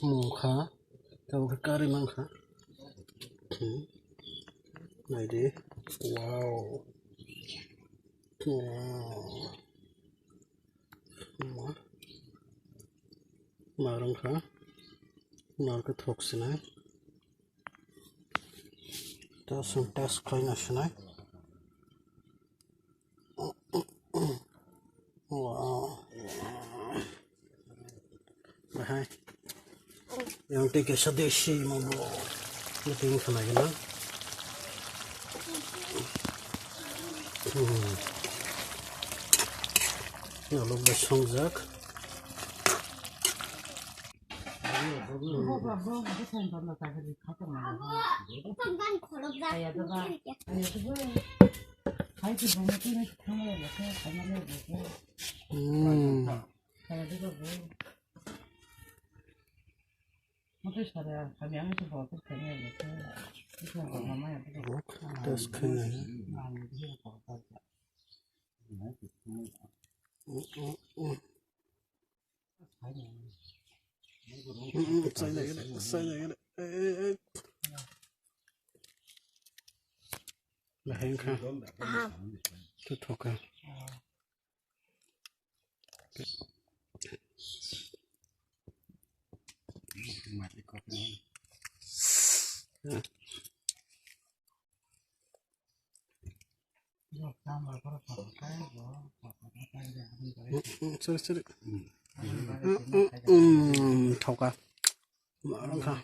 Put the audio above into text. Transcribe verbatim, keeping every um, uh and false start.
Mungkha, tabuk khe karwi mankha. Naidi, wow. Wow. Ma, ma rwngkha, ma khe thok sinai. Ta chwng test khlai na sinai. Wow. Bahai. Yang tei kaisa desi mo bo. Meeting khna gana. Hmm. Nalok bai songjak. Hmm. Test khe. Bahai wngkha. Aha. Tei thoka. Sorry, sorry. Thoka. Ma wngkha.